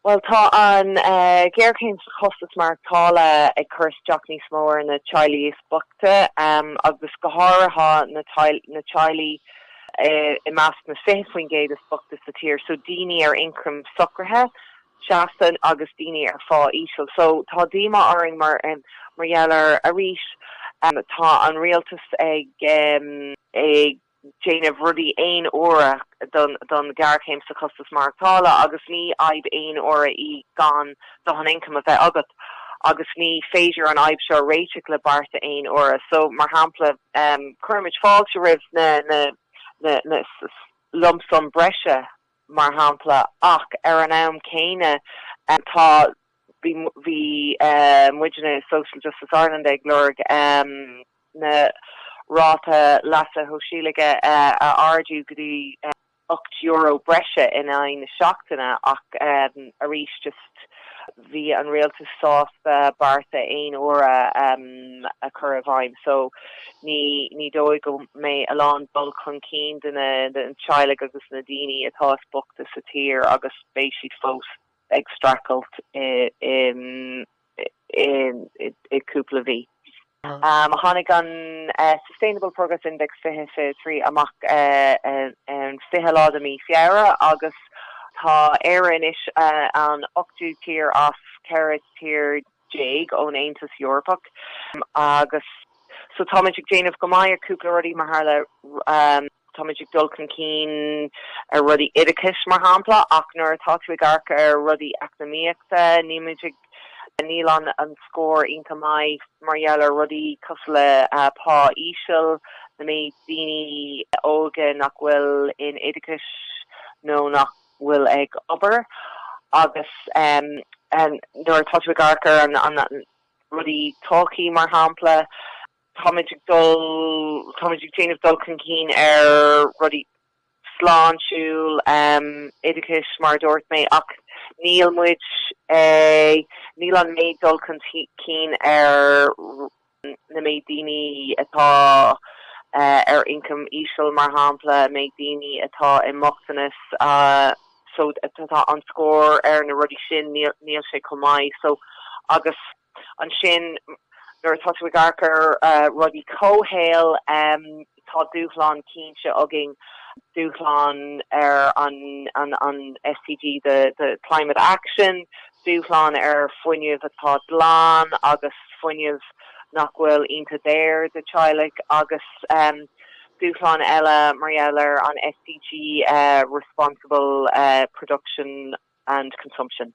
Bhuel, tá an ghéarchéim sa chostas maireachtála ag cur isteach níos mó ar na teaghlaigh is boichte agus go háirithe na teaghlaigh i measc na 20% is boichte sa tír, so daoine ar ioncam socraithe, seasta agus daoine ar phá íseal. So tá díomá orainn mar mar gheall ar arís tá an rialtas ag ag déanamh rudaí aon uaire don ghéarchéim sa chostas maireachtála agus ní fhadhb aon uaire í gan dóthain ioncaim a bheith agat agus ní féidir an fhadhb seo a réiteach le bearta aon uaire. So, mar shampla, cuirimid fáilte roimh na na na lump sum breise, mar shampla, ach ar an am céanna tá bhí bhí muidne i Social Justice Ireland ag lorg na ráta leasa shóisialaigh a ardú go dtí €8 breise in aghaidh na seachtaine ach arís just bhí an rialtas sásta bearta aon uaire a chur i bhfeidhm so ní ní dóigh go mbeidh a lán dul chun cinn do na teaghlaigh agus na daoine atá is boichte sa tír agus beidh siad fós ag streachailt i i cúpla mhí. Tháinig an Sustainable Progress Index 2023 amach an 20 lá de mhí Feabhra agus tá Éire anois an ochtú tír as 14 tír ón Aontas Eorpach agus so táimid ag déanamh go maith ar cúpla rudaí mar tharla táimid ag dul chun cinn ar rudaí oideachais mar shampla ach nuair atá tú ag amharc ar rudaí eacnamaíochta nílimid ag níl an an scór iontach maith mar gheall ar rudaí cosúil le pá íseal, na méid daoine óga nach bhfuil in oideachais nó nach bhfuil ag obair agus nuair atá tú ag amharc ar an rudaí todhchaí mar shampla, táimid ag dul, táimid ag déanamh dul chun cinn ar rudaí sláintiúil, oideachais mar a dúirt mé ach níl muid, níl an méid dul chun cinn ar na méid daoine atá ar ioncam íseal mar shampla, méid daoine atá i mbochtanas so tá an scór ar na rudaí sin níl sé chomh maith so agus Ansin, nuair atá tú ag amharc ar rudaí comhshaoil, tá dúshlán cinnte againn, dúshlán ar an SDG do Climate Action, dúshlán ar fuinneamh atá glan agus fuinneamh nach bhfuil iontach daor do teaghlaigh agus dúshlán eile mar gheall ar an SDG Responsible Production and Consumption.